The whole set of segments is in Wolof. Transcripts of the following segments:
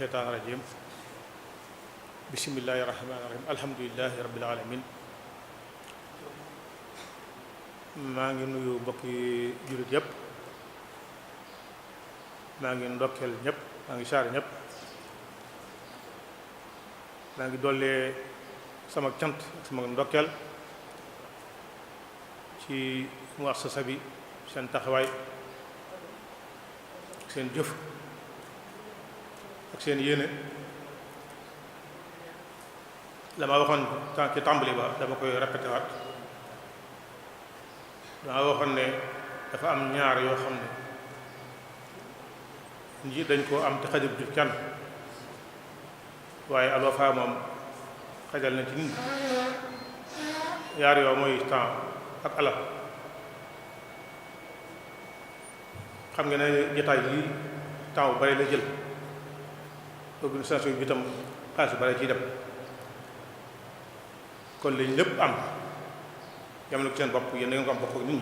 sheytaani rajim bismillahi rahmaani rahim alhamdulilahi rabbil alamin maa ngi nuyu mbokki jullit yépp maa ngi ndokkeel ñëpp maa ngi saar ñëpp maa ngi dollee sama cant ak sama ndokkeel ci muassasa bi seen taxawaay ak seen jëf ak seen yéene la ma waxoon ci tàmbali ba dama koy répété waat dama waxoon ne dafa am ñaar yoo xam ne nji dañ koo am te xajab ju kenn waaye Al Wafa moom xajal na ci nit ñaar yoo mooy temps ak alal xam nga ne jotaay yi temps bu bari la jël organisation bi itam xaalis bu bari ciy dem kon lañ lépp am yam na ko seen bopp yéen da ngeen ko am bokk ak nit ñi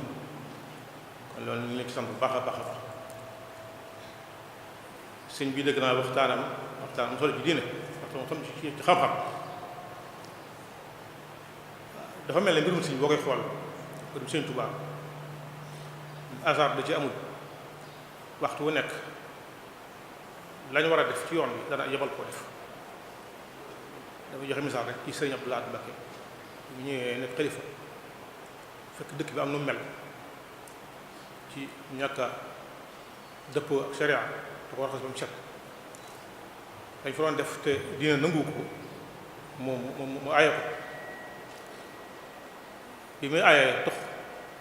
kon loolu ñu ngi leen ci sant bu baax a baax a baax sëñ bi dëgg naa waxtaan mu solo ci diine waxtaan ci xam-xam dafa mel ne mbirum sëñ boo koy xool mbirum sëñ Tuubaa hasard da ci amul waxtu wu nekk lañu war a def ci yoon bi dana yebal koo def dafa joxe misaal rek ci sëñ Abdou Lahad Mbacké bu ñëwee nekk xalifa fekk dëkk bi am nu mel ci ñàkk a dëppoo ak sharia da ko war a xas ba mu set dañ fa doon def te dina nangu ko mu aaye ko bi muy aaye tox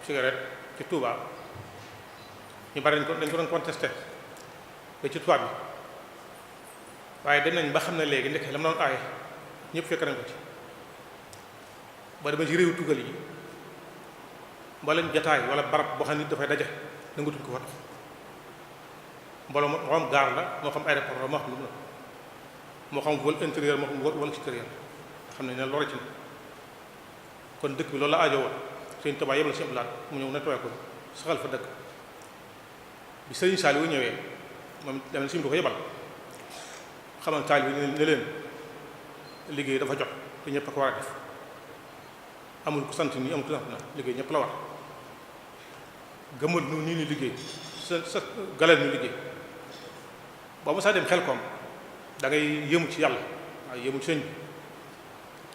cigarette ci Touba ñu bari dañ ko doon contesté ba ci tubaab bi waaye dem nañ ba xam ne léegi ndekk la mu doon aaye ñëpp fekk nañ ko ci ba dama ci réew tugal yi mboolem jataay wala barab boo xam ne nit dafay daje nangutuñ ko fa dox mbooloo moo xam gaar la moo xam aéroport la moo xam lu mu la moo xam vol intérieur moo xam vol extérieur xam ne ne lore ci na kon dëkk bi loolu la aajo woon sëñ Tuubaa yebal si laat mu ñëw nettoyé ko saxal fa dëkk bi sëriñ Saliou ñëwee moom dem na si mu ko yebal xamal taalibe bi ne leen liggéey dafa jot te ñëpp a ko war a def amul ku sant nii amul ku sant na liggéey ñëpp la war gëmul nu ni liggéey sa galal ñu liggéey boo ma saa dem xel koom da ngay yëmu ci yàlla waaye yëmu ci sëñ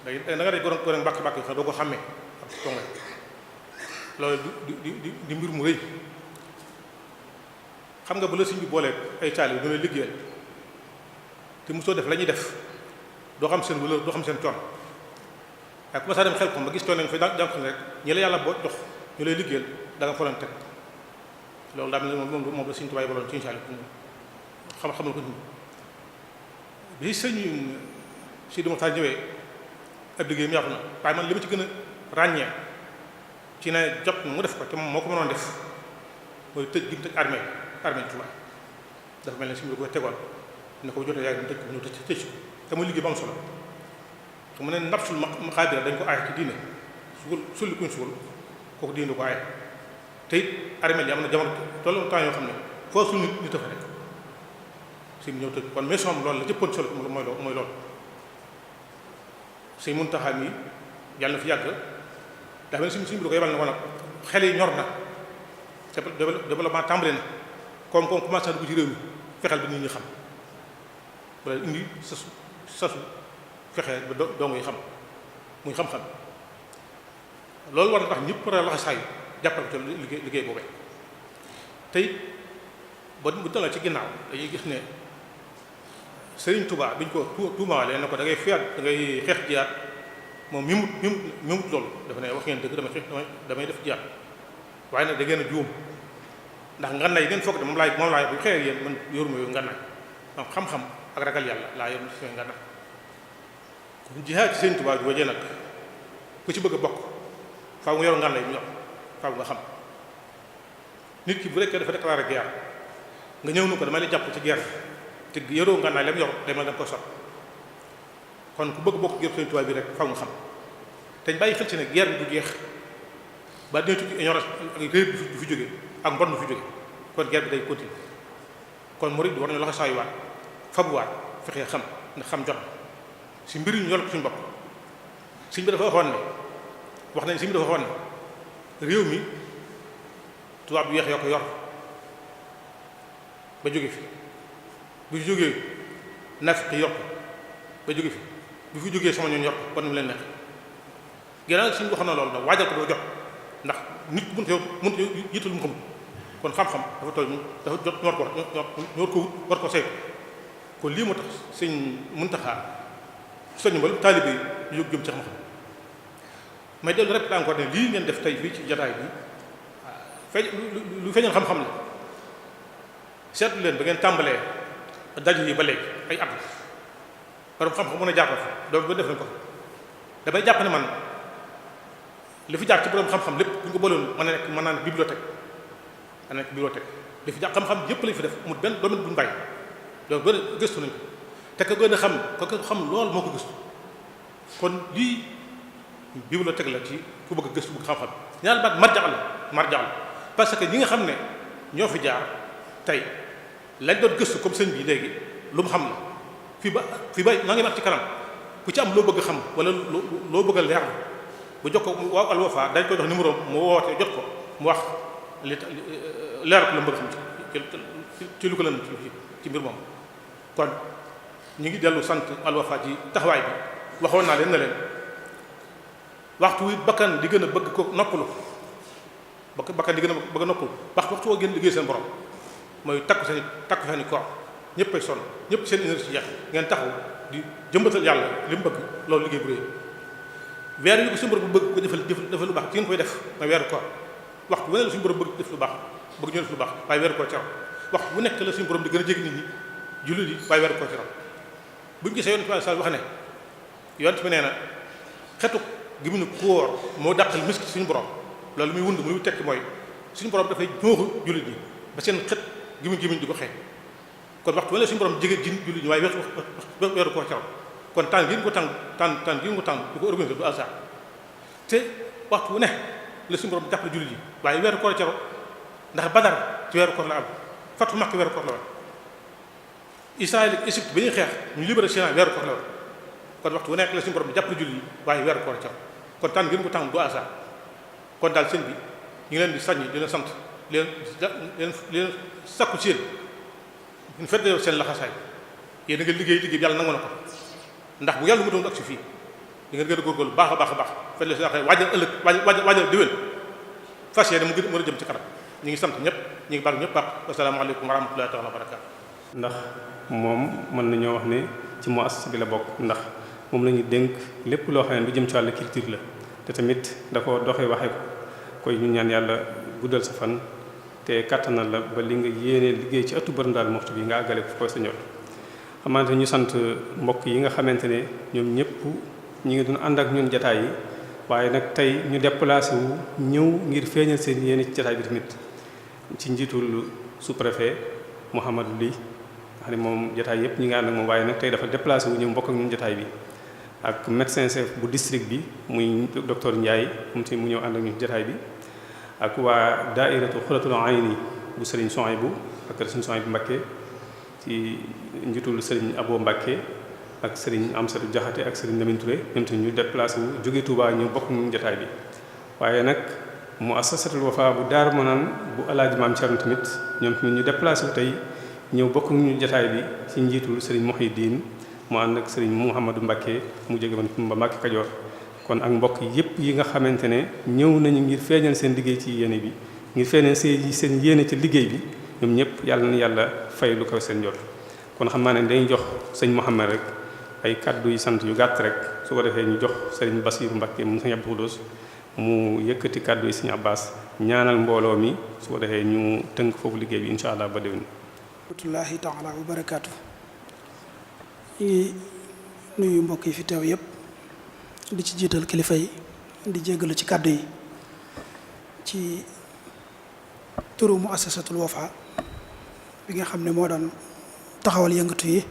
bi da nga dee gone mbàkk yi xam doo ko xàmmee ak tonga loolu di mbir mu rëy xam nga bu la sëñ bi boolee ay taalibe bi ñu lay liggéeyal te mosoo def la ñuy def doo xam seen wala doo xam seen coon waaye ku ma saa dem xel koom ba gis coon nañ fa jànq rek ñi la yàlla boo jox ñu lay liggéeyal da nga fa leen teg loolu daa mel ne moom la Sëñ Tuubaa baloon ci incha allah xamal ko nit bi sëñ Sidi Moxtaar ñëwee ab liggéey mu yàqu na waaye man li ma ci gën a ràññee ci ne jot mu def ko te moom moo ko mënoon def mooy tëj gi mu tëj armée Tuubaa dafa mel ne suñu ko tegoon ne ko jotee yaay tëj ko ñu tëj ko te muy liggéey bu am solo xam ne nafsul maqaabira dañ ko aay ci diine sulli kuñ suul kooku diine du ko aay te it armée yi am na jamono tollu temps yoo xam ne foo suul nit dafa nekk si ñëw tëj kon mission loolu la jëppoon solo mooy loolu Sëñ Muntaxa mi yàlla na fi yàgg dafa mel suñ bi da ko yebal ne ko nag xel yi ñor na développement tàmbali na koom-koom commencé na dugg ci réew mi fexeel ba nit ñi xam wala indi sasu fexeel ba dongo yi xam muy xam-xam loolu war na tax ñëpp war a laxa saayu jàppal ko ci liggéey boobee tey bu dala ci ginnaaw dañuy gis ne Sëriñ Tuubaa biñ ko tuumaalee ne ko da ngay fiyaat da ngay xeex jiyaat moom mi mut loolu dafa ne wax ngeen dëgg damay def jiyaat waaye nag da ngeen a juum ndax ngannaay yi ngeen foog de moom laay bu xeex yéen man yoruma yooyu ngannaay donc xam-xam ak ragal yàlla laa yor si ngannaay kon jihaat ci Sëriñ Tuubaa bi wajee nag ku ci bëgg a bokk faaw nga yor ngannaay bu ñor faaw nga xam nit ki bu rekkee dafa déclaré guerre nga ñëw nu ko damay la jàpp ci guerre te yoroo ngànnaay la mu yor demal da nga ko sot kon ku bëgg bokk gër Sëriñ Tuubaa bi rek faw nga xam te bàyyi xel ci ne guerre bi du jeex ba dina tukki ignorance ak réer du fi jóge ak mbon du fi jóge kon guerre bi day continuer kon murid war nañu la ko saayuwaat fabuwaat fexee xam ndax xam jot si mbir ñu yor ko suñu bopp sëñ bi dafa waxoon ne wax nañ sëñ bi dafa waxoon ne réew mi tubaab bu weex yoo ko yor ba jóge fi bu fi jógee nafiq yor ko ba jóge fi bu fi jógee sama ñoon yor ko kon mu leen nekk ginnaaw suñu waxoon na loolu nag waajal ko doo jot ndax nit mënut jiital mu xam kon xam-xam dafa toll dafa jot ñor ko ñor ko wut war ko saytu kon lii moo tax sëñ Muntaxa soññ ba taalibe yi ñu jóg jëm ci xam-xam may dellu rek encore ne lii ngeen def tey fii ci jataay bi feeñ lu feeñal xam-xam la seetlu leen ba ngeen tàmbalee daje yi ba léegi ay at borom xam-xam mën a jàppal donc ba def nañ ko damay jàpp ne man li fi jaar ci borom xam-xam lépp bu ñu ko boloon mën naa ne bibliothèque mën naa nekk bibliothèque li fi jaar xam-xam yëpp lañ fi def mu benn domaine bu ñu bàyyi donc ba gëstu nañ ko te ka gën a xam ka ko xam lool moo ko gëstu kon lii bibliothèque la ci ku bëgg a gëstu bëgg xam-xam ñaar baat marja la parce que ñi nga xam ne ñoo fi jaar tey lañ doon gëstu comme sëñ bi léegi lu mu xam la fii ba maa ngi mat ci kanam ku ci am loo bëgg xam wala loo bëgg a leer bu jox ko waaw Al Wafa dañ koy jox numéro mu woote jot ko mu wax leer ko la bëgg xam ci lu ko lan ci mbir moom kon ñu ngi dellu sant Al Wafa ci taxawaay bi waxoon naa leen na leen waxtu wi bakkan di gën a bëgg ko noppalu bakkan di gën a bëgg a noppalu waxtu woo gën liggéey seen borom mooy takku seeni koor ñëpp ay sonn ñëpp seen énergie jeex ngeen taxaw di jëmbatal yàlla li mu bëgg loolu liggéey bu réy weer yi ko suñu borom bëgg ko defal lu baax ci ngeen koy def mooy weeru koor waxtu bu ne la suñu borom bëgg def lu baax bëgg ñu def lu baax waaye weeru koor ci raw waxtu bu nekk la suñu borom di gën a jéggi nit ñi jullit yi waaye weeru koor ci raw buñu gisee yonent bi sallallahu alayhi wasallam wax ne yonent bi nee na xetu gi mu ne koor moo dàqal misk suñu borom loolu muy wund muy tekki mooy suñu borom dafay ñooxu jullit yi ba seen xet gimiñ di ko xeeñ kon waxtu wala suñu borom jege ji jullit ñi waaye weeru koor ci raw kon tànn gi ñu ko tànn gi ñu ko tànn du ko organisé du hasard te waxtu wu ne la suñu borom jàppale jullit yi waaye weeru koor ci raw ndax Badar ci weeru koor la am Fatu Makka weeru koor la woon Israël ak Égypte ba ñuy xeex ñu libéré Sinaa weeru koor la woon kon waxtu wu nekk la suñu borom jàppale jullit yi waaye weeru koor ci raw kon tànn gi ñu ko tànn du hasard kon daal sëñ bi ñu ngi leen di saññi di leen sant leen sakku ci yéen ñu fedd seen laxasaay yéen da nga liggéey bi yàlla nangu na ko ndax bu yàlla mu doon ak si fii di ngeen gën a góorgóorlu baax a baax fedd seen laxasaay waajal ëllëg waajal déwén fas yéene mu mën a jëm ci kanam ñu ngi sant ñëpp ñu ngi baal ñëpp baax asalaamaaleykum wa rahmatullahi taala wa barakaatu ndax moom mën nañoo wax ne ci muassasa bi la bokk ndax moom la ñu dénk lépp loo xam ne lu jëm ci wàllu culture la te tamit da ko doxee waxee ko koy ñu ñaan yàlla guddal sa fan te kattanal la ba li nga yéene liggéey ci ëttu Borom Daaru Muxti bi nga àggale ko sa ñor xamante ñu sant mbokk yi nga xamante ne ñoom ñëpp ñi ngi doon ànd ak ñun jataay yi waaye nag tey ñu déplacé wu ñëw ngir feeñal seen yéene ci jataay bi tamit ci njiitul sous-préfet Mouhamadou Ly nga xam ne moom jataay yëpp ñi ngi ànd ak moom waaye nag tey dafa déplacé wu ñëw mbokk ak ñun jataay bi ak médecin chef bu district bi muy docteur Ndiaye moom tamit mu ñëw ànd ak ñun jataay bi ak waa daairatu xulatul ayni bu sëriñ Souhaïbou ak sëriñ Souhaïbou Mbacké ci njiitul sëriñ Abo Mbacké ak sëriñ Amsatou Diakhaté ak sëriñ Lamine Touré ñoom tamit ñu déplacé wu jóge Touba ñu bokk ñu jotaay bi waaye nag mu assasatul Wafa bu Daaru Manaan bu Alaaji Maam Cerno tamit ñoom tamit ñu déplacé wu tey ñëw bokk ñu jotaay bi ci njiitul sëriñ Mouhidine mu ànd ak sëriñ Mouhamadou Mbacké mu jóge woon ba Mbacké Kajoor kon ak mbokk yépp yi nga xamante ne ñëw nañu ngir feeñal seen liggéey ci yéene bi ngir feeñal seen yéene ci liggéey bi ñoom ñëpp yàlla na yàlla fay lu ko seen jot kon xam naa ne dañuy jox sëñ Mouhamed rek ay kaddu yu sant yu gàtt rek su ko defee ñu jox sëriñ Bassirou Mbacké mu sëñ Abdou Khoudoss mu yëkkati kaddu yi sëñ Abbas ñaanal mbooloo mi su ko defee ñu tënk foofu liggéey bi incha allah ba déwén. rahmatullahi taala wa barakaatu. ñu ngi nuyu mbokk yi fi teew yëpp di ci jiital kilifa yi di jéggalu ci kaddu yi ci turu muassasatul Wafa bi nga xam ne moo doon taxawal yëngatu yi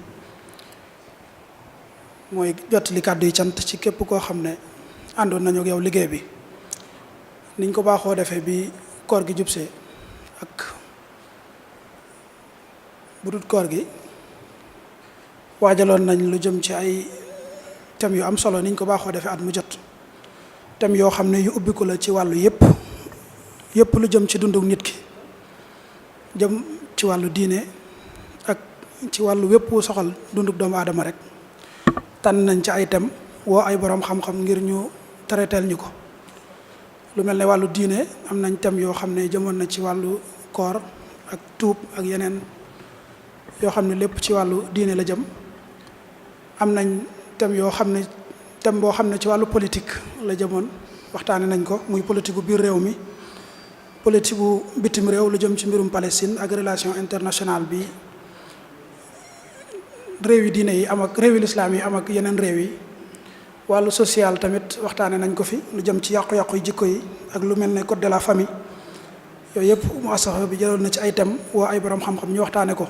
mooy jottali kàddu yi cant ci képp koo xam ne àndoon nañu ak yow liggéey bi niñ ko baaxoo defee bi koor gi jubsee ak bu dul koor gi waajaloon nañ lu jëm ci ay thèmes yu am solo niñ ko baaxoo defee at mu jot thèmes yoo xam ne yu ubbiku la ci wàllu yépp lu jëm ci dunduk nit ki jëm ci wàllu diine ak ci wàllu wépp soxal dunduk doomu aadama rek tànn nañ ci ay thèmes woo ay boroom xam-xam ngir ñu traiteel ñu ko. lu mel ne wàllu diine am nañ thèmes yoo xam ne jëmoon na ci wàllu koor ak tuub ak yeneen yoo xam ne lépp ci wàllu diine la jëm. am nañ thème boo xam ne ci wàllu politique la jëmoon waxtaane nañ ko muy politique bu biir réew mi politique bu bitim réew lu jëm ci mbirum Palestine ak relation internationale bi réew yi diine yi am ak réewi lislaam yi am ak yeneen réew yi. wàllu social tamit waxtaane nañ ko fi lu jëm ci yàqu-yàqu yi jikko yi ak lu mel ne code de la famille yooyu yëpp muassasa bi jëloon na ci ay thèmes woo ay borom xam-xam ñu waxtaane ko.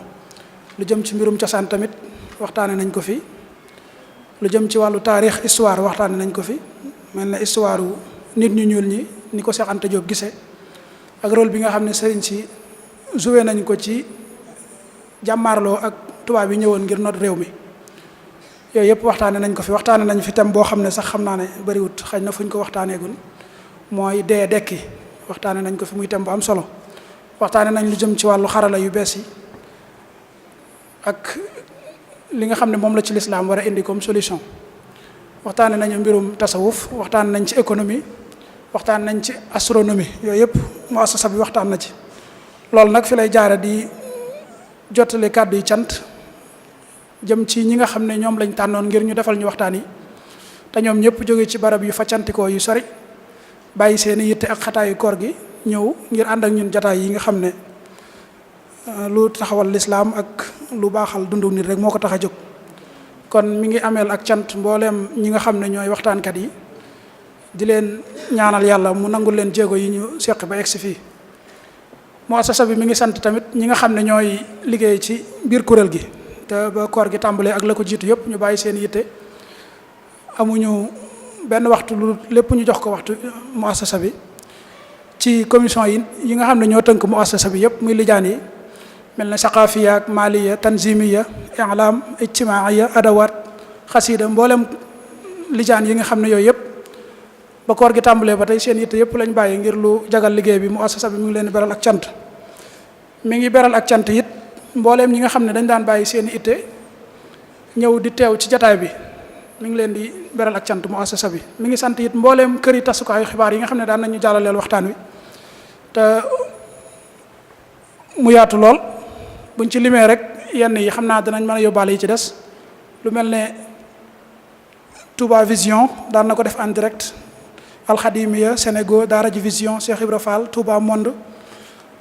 lu jëm ci mbirum cosaan tamit waxtaane nañ ko fi lu jëm ci wàllu taarix histoire waxtaane nañ ko fi mel ne histoire nit ñu ñuul ñi ni ko Cheikh Anta Diop gisee ak rôle bi nga xam ne sëriñ si joué nañ ko ci jàmmaarloo ak tubaab yi ñëwoon ngir noot réew mi. yooyu yëpp waxtaane nañ ko fi waxtaane nañ fi thème boo xam ne sax xam naa ne bariwut xëy na fu ñu ko waxtaaneegun mooy dee dekki waxtaane nañ ko fi muy thème bu am solo waxtaane nañ lu jëm ci wàllu xarala yu bees yi ak li nga xam ne moom la ci lislaam war a indi comme solution waxtaane nañu mbirum tasawuf waxtaane nañ ci économie waxtaane nañ ci astronomie yooyu yëpp muassasa bi waxtaan na ci loolu nag fi lay jaare di jottali kàddu yi cant jëm ci ñi nga xam ne ñoom lañ tànnoon ngir ñu defal ñu waxtaan yi te ñoom ñëpp jóge ci barab yu faccantikoo yu sori bàyyi seeni yitte ak xataayu koor gi ñëw ngir ànd ak ñun jataay yi nga xam ne lu taxawal lislaam ak lu baaxal dundu nit rek moo ko tax a jóg. kon mi ngi ameel ak cant mbooleem ñi nga xam ne ñooy waxtaankat yi di leen ñaanal yàlla mu nangul leen jéego yi ñu seq ba egsi fii. muassasa bi mi ngi sant tamit ñi nga xam ne ñooy liggéey ci biir kuréel gi te ba koor gi tàmbalee ak la ko jiitu yëpp ñu bàyyi seen yitte amuñu benn waxtu lu lépp ñu jox ko waxtu muassasa bi ci commission yi nga xam ne ñoo tënk muassasa bi yëpp muy lijaan yi mel na saqaafiya ak maliya tanzimiya i'lam ijtimaaiya adawaat xasida mboolem lijaan yi nga xam ne yooyu yëpp ba koor gi tàmbalee ba tey seen yitte yëpp lañ bàyyi ngir lu jagal liggéey bi muassasa bi mu ngi leen di beral ak cant mi ngi beral ak cant it mbooleem ñi nga xam ne dañ daan bàyyi seen itte ñëw di teew ci jataay bi mi ngi leen di beral ak cant muassasa bi mi ngi sant it mbooleem këri tasukaayu xibaar yi nga xam ne daan nañu jàllaleel waxtaan wi te mu yaatu lool buñ ci limee rek yenn yi xam naa danañ mën a yóbbaale yi ci des lu mel ne Touba Vision daan na ko def en direct Alxadimiya Sénégal Daara ji Vision Cheikh Ibra Fall Touba Monde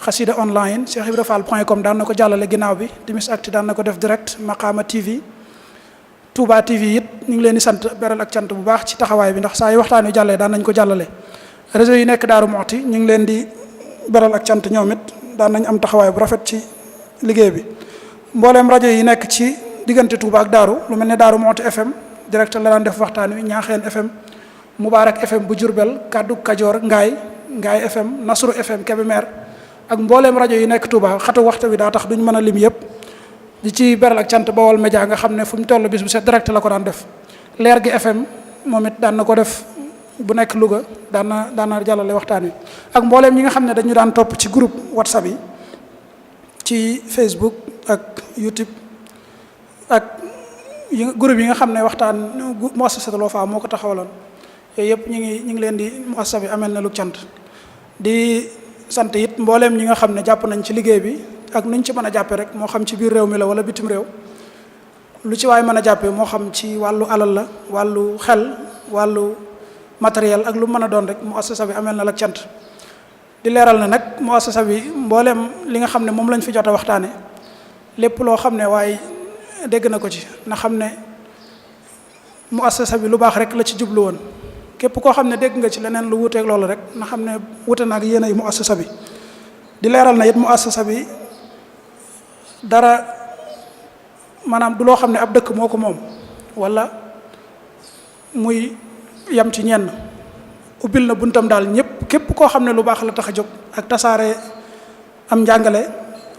xasida online cheikhibrafall.com daan na ko jàllale ginnaaw bi Timis Actu daan na ko def direct Maqama TV Touba TV it ñu ngi leen di sant beral ak cant bu baax ci taxawaay bi ndax saa yu waxtaan wi jàllee daan nañ ko jàllale réseau yi nekk Daaru Muxti ñu ngi leen di beral ak cant ñoom it daan nañ am taxawaay bu rafet ci liggéey bi mbooleem rajo yi nekk ci diggante Touba ak Daaru lu mel ne Daaru Muxti FM direct la daan def waxtaan wi Ñaaxeen FM Mubaarak FM bu Jurbel Kaddu Kajoor Ngaay FM Nasru FM Kébémer ak mbooleem rajo yi nekk Touba xatu waxtu bi daa tax duñ mën a lim yëpp di ci beral ak cant Bawol Média nga xam ne fu mu toll bis bu set direct la ko daan def Leer gi FM moom it daan na ko def bu nekk Louga daan na jàllale waxtaan wi ak mbooleem ñi nga xam ne dañu daan topp ci groupe WhatsApp yi ci Facebook ak YouTube ak groupe yi nga xam ne waxtaan muassasatul Wafa moo ko taxawaloon yooyu yëpp ñu ngi leen di muassasa bi amel na lu cant di sant it mbooleem ñi nga xam ne jàpp nañ ci liggéey bi ak nuñ ci mën a jàppe rek moo xam ci biir réew mi la wala bitim réew lu ci waay mën a jàppe moo xam ci wàllu alal la wàllu xel wàllu matériel ak lu mën a doon rek muassasa bi amel na la cant di leeral na nag muassasa bi mbooleem li nga xam ne moom lañ fi jot a waxtaane lépp loo xam ne waaye dégg na ko ci na xam ne muassasa bi lu baax rek la ci jublu woon képp koo xam ne dégg nga ci leneen lu wuuteeg loolu rek na xam ne wute naag yéen ay muassasa bi di leeral na it muassasa bi dara maanaam du loo xam ne ab dëkk moo ko moom wala muy yam ci ñenn ubbil na buntam daal ñëpp képp koo xam ne lu baax la tax a jóg ak tasaare am njàngale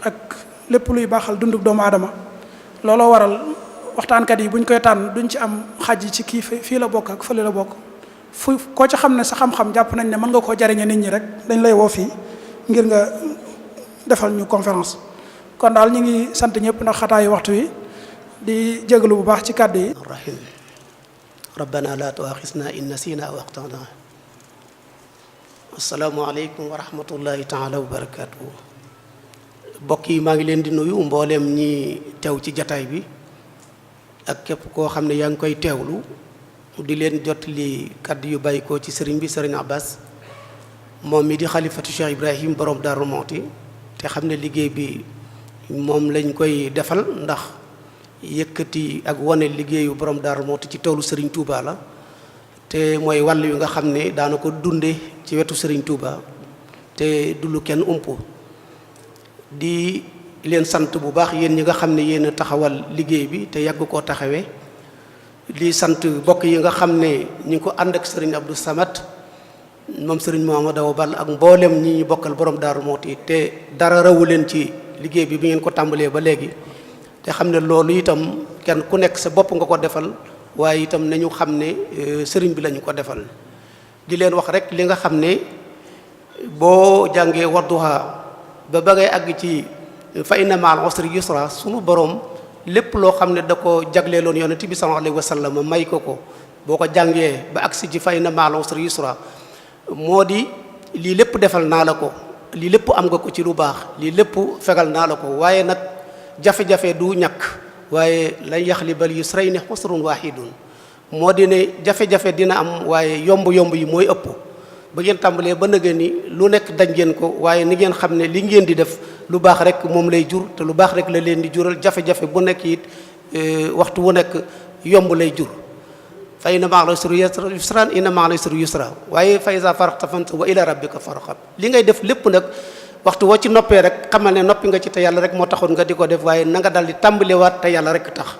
ak lépp luy baaxal dundub doomu aadama looloo waral waxtaankat yi buñ koy tànn duñ ci am xaj ci kii fii la bokk ak fële la bokk fu koo ci xam ne sa xam-xam jàpp nañ ne mën nga koo jariñe nit ñi rek dañ lay woo fii ngir nga defal ñu conférence. kon daal ñu ngi sant ñëpp ndax xataayu waxtu wi di jégalu bu baax ci kàddu yi. rahim rabbana la tuaxisna in nasina aw axtana. assalaamu aleykum wa rahmatullahi taala wa barakatuhu. mbokk yi maa ngi leen di nuyu mbooleem ñi teew ci jataay bi ak képp koo xam ne yaa ngi koy teewlu di leen jot li kàddu yu bàyyi ko ci sëriñ bi sëriñ Abbas moom mi di xalifatu Cheikh Ibrahim borom Darou Mouhty te xam ne liggéey bi moom lañ koy defal ndax yëkkati ak wane liggéeyu borom Darou Mouhty ci toolu sëriñ Touba la te mooy wàll yu nga xam ne daana ko dunde ci wetu sëriñ Touba te du lu kenn umpu di leen sant bu baax yéen ñi nga xam ne yéen a taxawal liggéey bi te yàgg koo taxawee di sant bokk yi nga xam ne ñi ngi ko ànd ak sëriñ Abdou Samad moom sëriñ Mohamed Awa Ball ak mboolem ñi ñu bokkal borom Darou Mouhty te dara rawu leen ci liggéey bi ngeen ko tàmbalee ba léegi te xam ne loolu itam kenn ku nekk sa bopp nga ko defal waaye itam nañu xam ne sëriñ bi lañu ko defal di leen wax rek li nga xam ne boo jàngee Wadduha ba ba ngay àgg ci fa inna ma'al usri yusra sunu borom lépp loo xam ne da ko jagleeloon yonent bi sallallahu alayhi wa sallam may ko boo ko jàngee ba agsi ci fa inna ma'al usri yusra moo di lii lépp defal naa la ko lii lépp am nga ko ci lu baax lii lépp fegal naa la ko waaye nag jafe-jafe du ñàkk waaye lan yaxlibal yusrayni usrun wahidun moo di ne jafe-jafe dina am waaye yomb-yomb yi mooy ëpp ba ngeen tàmbalee ba nëgë ni lu nekk daj ngeen ko waaye ni ngeen xam ne li ngeen di def lu baax rek moom lay jur te lu baax rek la leen di jural jafe-jafe bu nekk it waxtu wu nekk yomb lay jur fa inna ma'al usri yusran inna ma'al usri yusra waaye fa iza faragta fansab wa ila rabbika farghab li ngay def lépp nag waxtu woo ci noppee rek xamal ne noppi nga ci te yàlla rek moo taxoon nga di ko def waaye na nga daal di tàmbalewaat te yàlla rek tax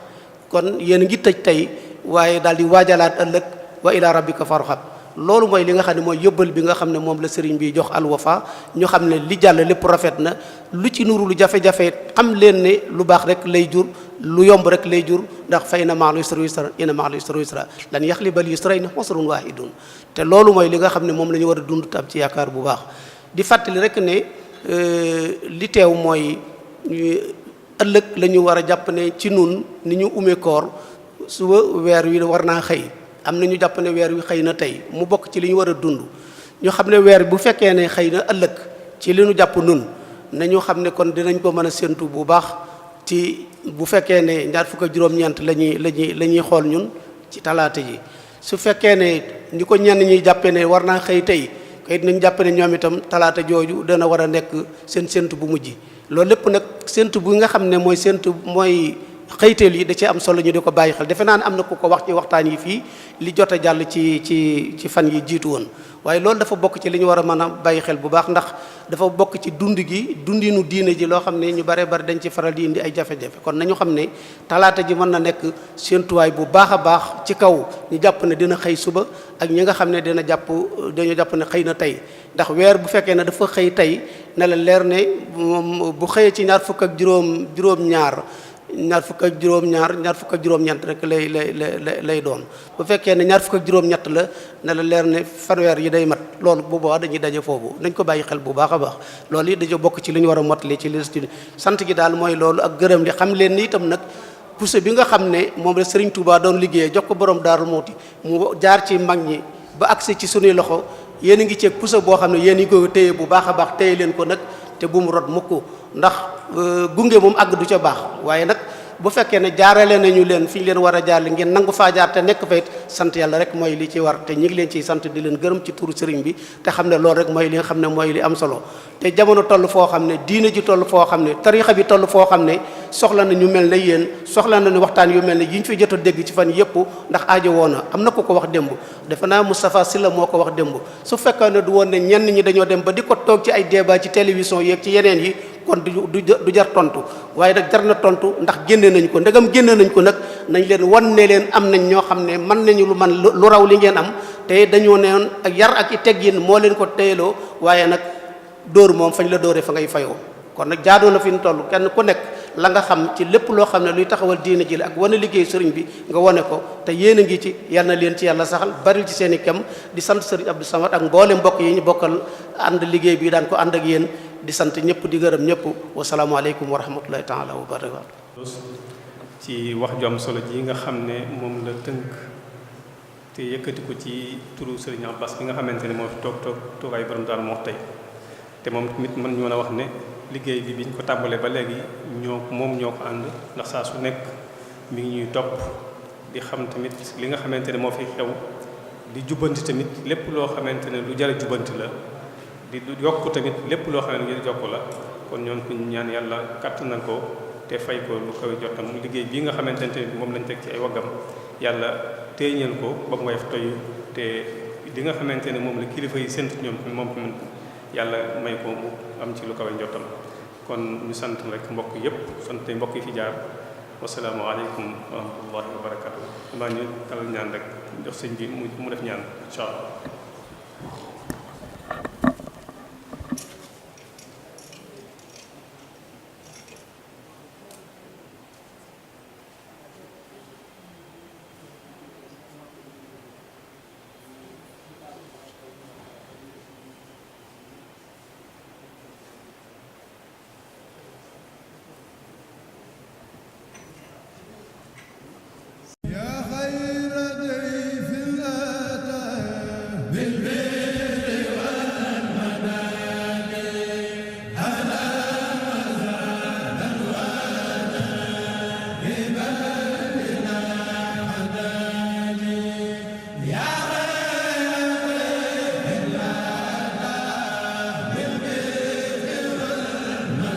kon yéen ngi tëj tey waaye daal di waajalaat ëllëg wa ila rabbika farghab loolu mooy li nga xam ne mooy yóbbal bi nga xam ne moom la sëriñ bi jox Al Wafa ñu xam ne li jàll lépp rafet na lu ci nuru lu jafe-jafe xam leen ne lu baax rek lay jur lu yomb rek lay jur ndax fa inna ma'al usri yusra inna ma'al usri yusra lan yaxlibal yusrayni usrun wahidun te loolu mooy li nga xam ne moom la ñu war a dund tam ci yaakaar bu baax di fàttali rek ne li teew mooy ëllëg la ñu war a jàpp ne ci nun ni ñu umee koor suba weer wi war naa xëy am na ñu jàpp ne weer wi xëy na tey mu bokk ci li ñu war a dund ñu xam ne weer bu fekkee ne xëy na ëllëg ci li ñu jàpp nun nañu xam ne kon dinañ ko mën a séntu bu baax ci bu fekkee ne ñaar fukk ak juróom-ñeent la ñuy xool ñun ci talaata ji su fekkee ne ni ko ñenn ñuy jàppe ne war naa xëy tey kay nañ jàpp ne ñoom itam talaata jooju dana war a nekk seen séntu bu mujj loolu lépp nag séntu bu nga xam ne mooy séntu mooy xëyteel yi da cee am solo ñu di ko bàyyi xel defe naa ne am na ku ko wax ci waxtaan yi fii li jot a jàll ci fan yi jiitu woon waaye loolu dafa bokk ci li ñu war a mën a bàyyi xel bu baax ndax dafa bokk ci dundinu diine ji loo xam ne ñu bare bari dañ ci faral di indi ay jafe-jafe kon nañu xam ne talaata ji mën na nekk séentuwaay bu baax a baax ci kaw ñu jàpp ne dina xëy suba ak ñi nga xam ne dañu jàpp ne xëy na tey ndax weer bu fekkee ne dafa xëy tey ne la leer ne bu xëyee ci ñaar fukk ak juróom-ñaar ñaar fukk ak juróom-ñeent rek lay doon bu fekkee ne ñaar fukk ak juróom-ñett la ne la leer ne fanweer yi day mat loolu bu boobaa dañuy daje foofu nañ ko bàyyi xel bu baax a baax loolu it dañoo bokk ci li ñu war a mottali ci li sant gi daal mooy loolu ak gërëm li xam leen ni itam nag pousse bi nga xam ne moom la Serigne Touba doon liggéeyee jox ko borom Darou Mouhty mu jaar ci mag ñi ba agsi ci sunuy loxo yéen a ngi ceeg pousse boo xam ne yéen a ngi ko téye bu baax a baax téye leen ko nag te bu mu rot mukk ndax gunge moom àgg du ca baax waaye nag bu fekkee ne jaarale nañu leen fi ñu leen war a jaarale ngeen nangu faa jaar te nekk fa it sant yàlla rek mooy li ci war te ñu ngi leen ciy sant di leen gërëm ci turu sëriñ bi te xam ne loolu rek mooy li nga xam ne mooy li am solo te jamono toll foo xam ne diine ji toll foo xam ne tarixa bi toll foo xam ne soxla na ñu mel ne yéen soxla na ñu waxtaan yu mel ne yi ñu fi jot a dégg ci fan yëpp ndax aajo woona am na ku ko wax démb defe naa Moustapha Sylla moo ko wax démb su fekkee ne du woon ne ñenn ñi dañoo dem ba di ko toog ci ay débat ci télévision yeeg ci yeneen yi kon du jar tontu waaye nag jar na tontu ndax génne nañ ko ndegam génne nañ ko nag nañ leen wan ne leen am nañ ñoo xam ne mën nañu lu raw li ngeen am te dañoo newoon ak yar ak i teggin moo leen ko téyeloo waaye nag dóor moom fañ la dóoree fa ngay fayoo kon nag jaadoo na fi ñu toll kenn ku nekk la nga xam ci lépp loo xam ne luy taxawal diine ji la ak wane liggéey sëriñ bi nga wane ko te yéen a ngi ci yal na leen ci yàlla saxal bari ci seen i kem di sant sëriñ Abdou Samad ak mboole mbokk yi ñu bokkal ànd liggéey bi daan ko ànd ak yéen di sant ñëpp di gërëm ñëpp wasalaamualeykum wa rahmatullahi taala wa barakatu ci wax ju am solo ji nga xam ne moom la tënk te yëkkati ko ci turu Serigne Abbas bi nga xamante ne moo fi toogaay borom daal moo tey te moom tamit mën ñu mën a wax ne liggéey bi biñ ko tàmbalee ba léegi ñoo ko ànd ndax saa su nekk mi ngi ñuy topp di xam tamit li nga xamante ne moo fi xew di jubbanti tamit lépp loo xamante ne lu jar a jubbanti la di yokk tamit lépp loo xam ne lu jar a jokk la kon ñoon ko ñaan yàlla kàttanal ko te fay ko lu kawe jotam liggéey bii nga xamante ne moom lañ teg ci ay waggam yàlla téeñal ko ba mu woyof toy te li nga xamante ne moom la kilifa yi séntu ñoom moom tamit yàlla may ko mu am ci lu kawe jotam kon ñu sant rek mbokk yépp sant mbokk yi fi jaar wasalaamu aleykum wa rahmatullahi wa barakatu maa ñu talal ñaan rek jox sëñ bi mu def ñaan incha allah